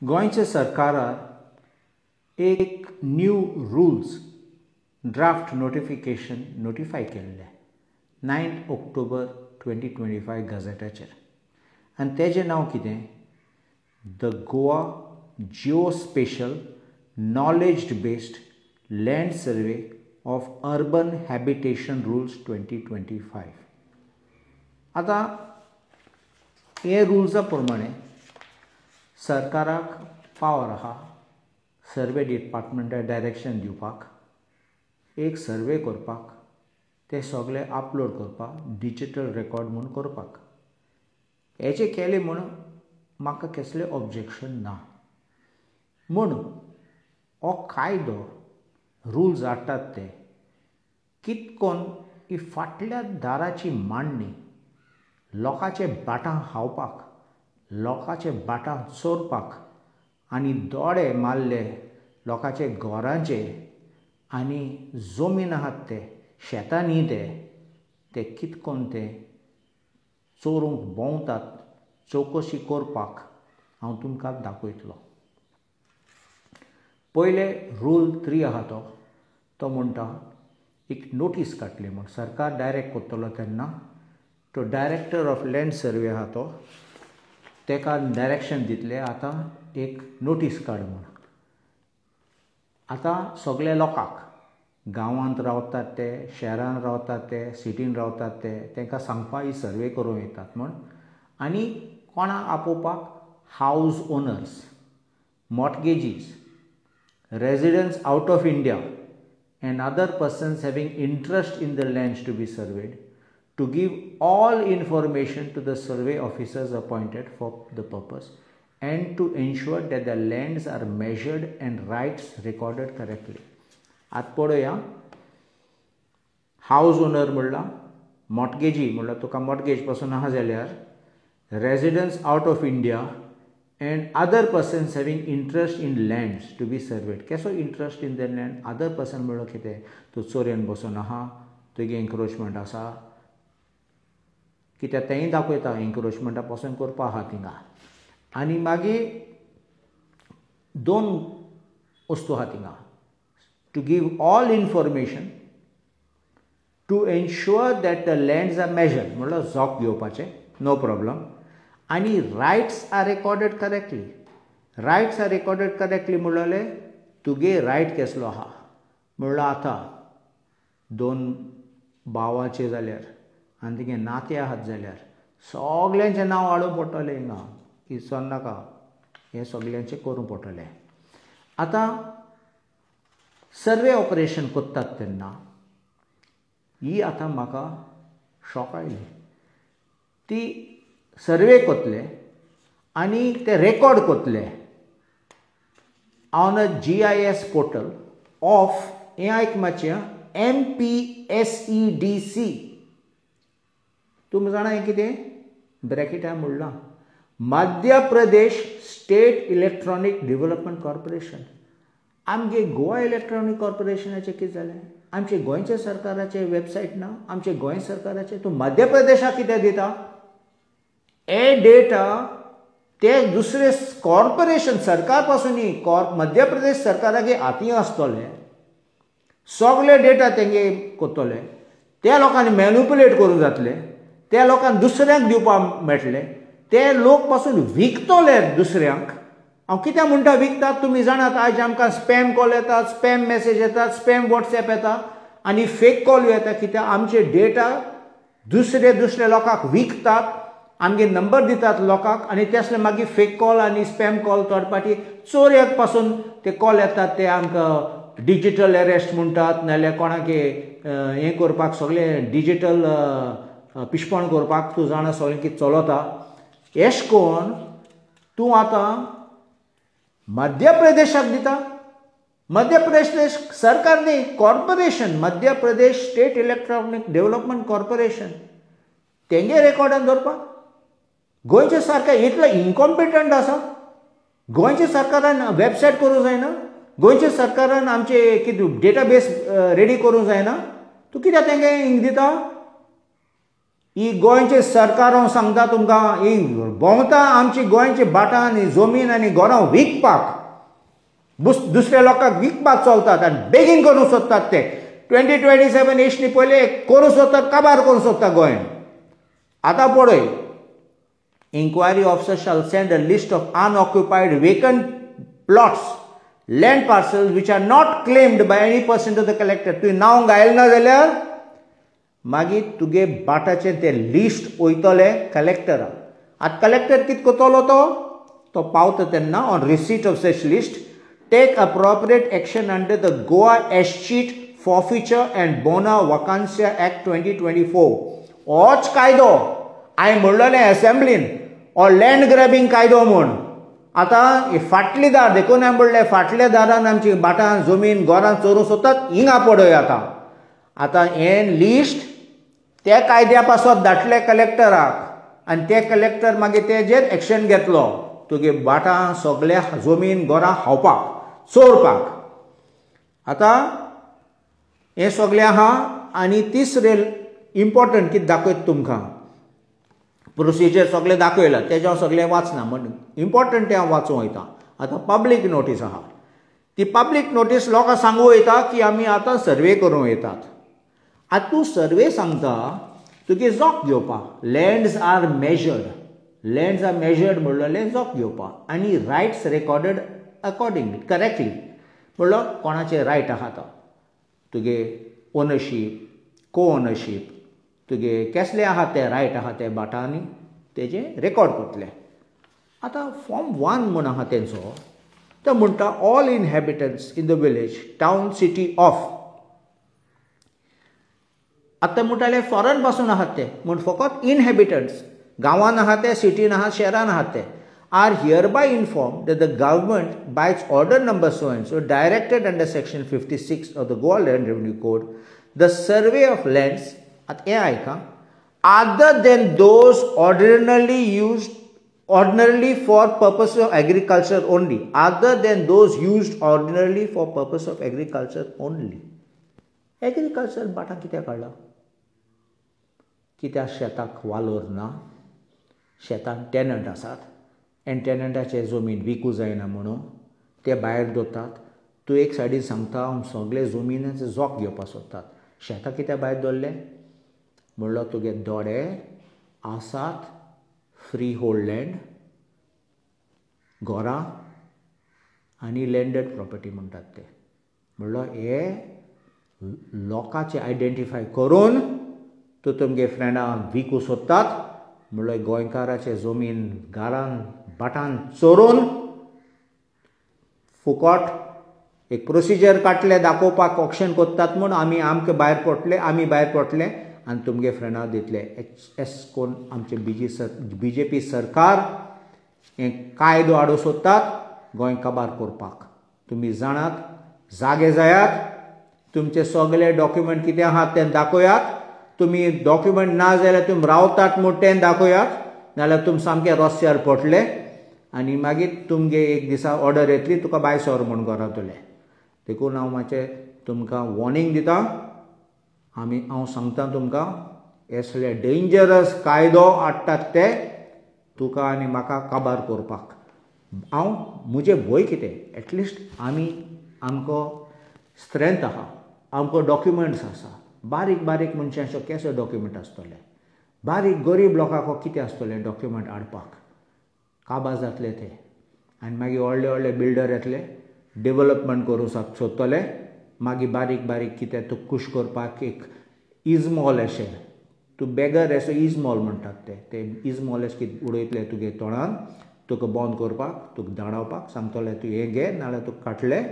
गोंयच्या सरकारान एक new rules draft notification notify केल्लें 9 ऑक्टोबर 2025 गझेटाचेर आनी तेजें नांव कितें? The Goa geospatial knowledge based land survey of urban habitation rules 2025. आतां हे रुल्सा प्रमाणे सरकाराक पावर आहा सर्वे डिपार्टमेंटाक डायरेक्शन दिवपाक, एक सर्वे करपाक, ते सगळे अपलोड करपाक, डिजिटल रेकॉर्ड म्हूण करपाक. हेचें केलें म्हूण म्हाका कसलें ऑब्जेक्शन ना. म्हूण हो कायदो रुल्स हाडटात ते कितकोन ही फाटल्या दाराची मांडणी लोकांचे बाटां खावपाक, लोकांचे बाटां चोरपाक आनी दोळे मारले लोकांचे घरांचे आनी जमीन आहात ते शेतां न्ही ते ते कितकोन ते चोरूंक भोंवतात चवकशी करपाक हांव तुमकां दाखयतलो. पयले रूल 3 आहा तो तो म्हणटा एक नोटीस काडली म्हूण सरकार डायरेक्ट करतलो तेन्ना तो डायरेक्टर ऑफ लँड सर्वे आहा तो तेका डायरेक्शन दितले आतां एक नोटीस काड म्हूण. आतां सगल्या लोकांक गांवांत रावतात ते, शहरांत रावतात ते, सिटीन रावतात ते, तांकां सांगपाक ही सर्वे करूंक येतात म्हूण. आनी कोणाक आपोवपाक? House owners, mortgagees, residents out of India and other persons having interest in the lands to be surveyed to give all information to the survey officers appointed for the purpose and to ensure that the lands are measured and rights recorded correctly. आतां पळोवया, house owner म्हणला, मॉर्टगेजी म्हणल्यार तुका mortgage पासून आहा जाल्यार, residents out of India and other persons having interest in lands to be surveyed. केसो interest in the land? Other person म्हणल्यार कितें? तूं चोरयेन बसून आहा, तुगे एन्क्रोचमेंट आसा, कित्याक तेंय दाखयता एन्क्रोचमेंटा पासून करपा आहा थिंगा. आनी मागीर दोन वस्तू आहा थिंगा, to give all information to ensure that the lands are measured म्हणल्यार झोक घेवपाचें, नो प्रॉब्लम. आनी rights are recorded correctly. Rights are recorded correctly म्हणलें तुगे रायट केसलो आहा म्हणल्यार आतां दोन भावाचे जाल्यार आनी तुगे नाते आहात जाल्यार सगल्यांचें नांव हाडूंक पडटलें हिंगा, इसोन नाका, हें सगल्यांचें करूंक पडटलें. आतां सर्वे ऑपरेशन करतात तेन्ना ही आतां म्हाका शॉक आयली. ती सर्वे करतले आनी ते रेकॉर्ड करतले on a GIS portal of, हें आयक मातशें, MPSEDC. तुमी जाणा हें कितें? ब्रॅकेटान म्हणलां Madhya Pradesh state electronic development corporation. आमगे गोवा इलेक्ट्रॉनीक कॉर्पोरेशनाचें कितें जालें? आमचे गोंयच्या सरकाराचें वेबसायट ना, आमचे गोंय सरकाराचें, तूं मध्य प्रदेशाक कितें दिता? हे डेटा ते दुसरे कॉर्पोरेशन सरकार पासून न्ही, मध्य प्रदेश सरकारागे हातीं आसतले, सगळे डेटा तेंगे करतले, त्या लोकांनी मॅन्युपुलेट करूंक जातले, त्या लोकांक दुसऱ्यांक दिवपाक मेळटले, ते लोक पासून विकतले दुसऱ्यांक. हांव कित्याक म्हणटा विकतात? तुमी जाणात आयज आमकां स्पॅम कॉल येतात, स्पॅम मॅसेज येतात, स्पॅम वॉट्सएप येता आनी फेक कॉल येता. कित्याक आमचे डेटा दुसरे दुसरे लोकांक विकतात, आमगे नंबर दितात लोकांक आनी तेसले मागीर फेक कॉल आनी स्पॅम कॉल थर्ड पार्टी चोरयाक पासून ते कॉल येतात, ते आमकां डिजिटल अरेस्ट म्हणटात, नाजाल्यार कोणाक हें करपाक सगळें डिजिटल पिशपण करपाक तूं जाणा सगळें कितें चलता. एश कोन तूं आतां मध्य प्रदेशाक दिता. मध्य प्रदेश सरकार न्ही, corporation, Madhya Pradesh state electronic development corporation, तेंगे रेकॉर्डान दवरपाक. गोंयचें सरकार इतलें इनकॉम्पिटंट आसा? गोंयच्या सरकारान वेबसायट करूंक जायना? गोंयच्या सरकारान आमचे कितें डेटाबेस रेडी करूंक जायना? तूं कित्याक तेंगे हिंग दिता? ही गोंयचें सरकार हांव सांगता तुमकां, ही भोंवता आमची गोंयची भाटां आनी जमीन आनी घरां विकपाक, दुसऱ्या लोकांक विकपाक चलतात आनी बेगीन करूंक सोदतात ते. 2027 एशनी पयले करूंक सोदतात, काबार करूंक सोदता गोंय. आतां पळय, inquiry officer shall send a list of unoccupied vacant plots, land parcels which are not claimed by any person to the collector. तुवें नांव घायलें ना जाल्यार मागीर तुगे बाटाचें तें लिस्ट वयतलें कलेक्टराक. आतां कलेक्टर कितें करतलो, तो पावता तेन्ना on receipt of such list take appropriate action under the Goa escheat forfeiture and bona vacantia act 2024. होच कायदो हांवें म्हणलेलें एसेंब्लीन, हो लँड ग्रॅबिंग कायदो म्हूण. आतां फाटली दार, देखून हांवें म्हणलें फाटल्या दारान आमची भाटां जमीन घरां चोरूंक सोदतात, हिंगा पळय. आतां आतां हें लिस्ट त्या कायद्या पासत धाडलें कलेक्टराक आनी ते कलेक्टर मागीर तेजेर एक्शन घेतलो, तुगे भाटां सगल्या जमीन घरां खावपाक चोरपाक. आतां हें सगळें आहा. आनी तिसरें इम्पोर्टंट कितें दाखयता तुमकां, प्रोसिजर सगळें दाखयलां तेजें हांव सगळें वाचना, म्हण इम्पोर्टंट तें हांव वाचूंक वयता. आतां पब्लीक नोटीस आहा, ती पब्लीक नोटीस लोकांक सांगूंक वयता की आमी आतां सर्वे करूंक वयतात. आतां तूं सर्वे सांगता तुगे जोक घेवपाक, lands are measured, lands are measured म्हणलें जोक घेवपाक आनी रायट्स रेकॉर्डेड अकॉर्डिंगली करेक्टली, म्हणलो कोणाचें रायट आहा तो, तुगे ओनरशीप, को ओनरशीप, तुगे केसले आहा ते रायट आहा ते भाटांनी तेजें रेकॉर्ड करतले. आतां फॉर्म 1 म्हूण आहा तेंचो, तो म्हणटा all inhabitants in the village, town, city of. आतां म्हणटाले फॉरन पासून आहात ते, म्हूण फकत इनहॅबिटंट्स गांवान आहा ते, सिटीन आहा, शहरान आहात ते, are hereby informed that the government by its order number so and so directed under section 56 of the Goa Land Revenue Code the survey of lands, आतां हें आयका, other than those ordinarily used ordinarily for purpose of agriculture only, other than those used ordinarily for purpose of agriculture only. Agriculture भाटां कित्याक काडला? कित्याक शेताक वालोर ना, शेतान टेनंट आसात आनी टेनंटाचे जमीन विकूं जायना म्हणून ते भायर दवरतात. तूं एक सायडीन सांगता हांव सगळे जमिनाचें जोक घेवपाक सोदतात, शेतां कित्याक भायर दवरलें? म्हणलो तुगे दोडे आसात फ्री होल्ड लँड, घरां आनी लँडेड प्रॉपर्टी म्हणटात ते. म्हणलो हे लोकांचे आयडेंटिफाय करून तूं तुमगे फ्रेंडां विकूं सोदतात, म्हणल्यार गोंयकाराचे जमीन घरान भाटान चोरून फुकट एक प्रोसिजर काडले दाखोवपाक ऑक्शन करतात म्हूण आमी आमकां भायर पडले, आमी भायर पडले आनी तुमगे फ्रेंडां दितले. एस कोण आमचे बीजेपी सरकार हें कायदो हाडूंक सोदतात गोंय काबार करपाक. तुमी जाणात, जागे जायात, तुमचे सगळे डॉक्युमेंट कितें आहात तें दाखयात. तुमी डॉक्युमेंट ना जाल्यार तुमी रावतात म्हूण तें दाखयात, नाजाल्यार तुमी सामके रस्त्यार पडले आनी मागीर तुमगे एक दिसा ऑर्डर येतली तुका भायर सर म्हूण घरांतले. देखून हांव मातशें तुमकां वॉर्निंग दिता, आमी हांव सांगता तुमकां, असले डेंजरस कायदो हाडटात ते तुका आनी म्हाका काबार करपाक. हांव म्हजें भंय कितें, एटलिस्ट आमी आमकां स्ट्रेंथ आहा, आमकां डॉक्युमेंट्स आसा. बारीक बारीक मनशांचो केसो डॉक्युमेंट आसतले, बारीक गरीब लोकांक कितें आसतलें डॉक्युमेंट हाडपाक, काबार जातले ते. आनी मागीर व्हडले व्हडले बिल्डर येतले, डेवलपमेंट करूंक सोदतले, मागीर बारीक बारीक कितें तूं खूश करपाक एक इजमॉल अशें, तूं बेगर असो इजमॉल म्हणटात ते, ते इजमॉल अशें कितें उडयतले तुगे तोंडान, तुका बंद करपाक, तुका धाडावपाक सांगतले तूं हें घे नाजाल्यार तुका काडले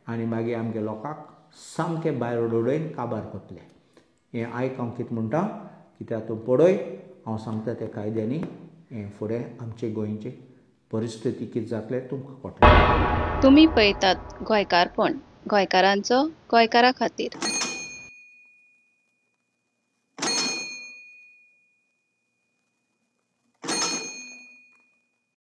आनी मागीर आमगे लोकांक सामके भायर उडोवन काबार करतले. हें आयक हांव कितें म्हणटा, कित्याक तूं पळय हांव सांगता त्या कायद्यांनी हें फुडें आमचे गोंयची परिस्थिती कितें जातलें तुमकां कळटलें. तुमी पळयतात गोंयकारपण, गोंयकारांचो गोंयकारा खातीर.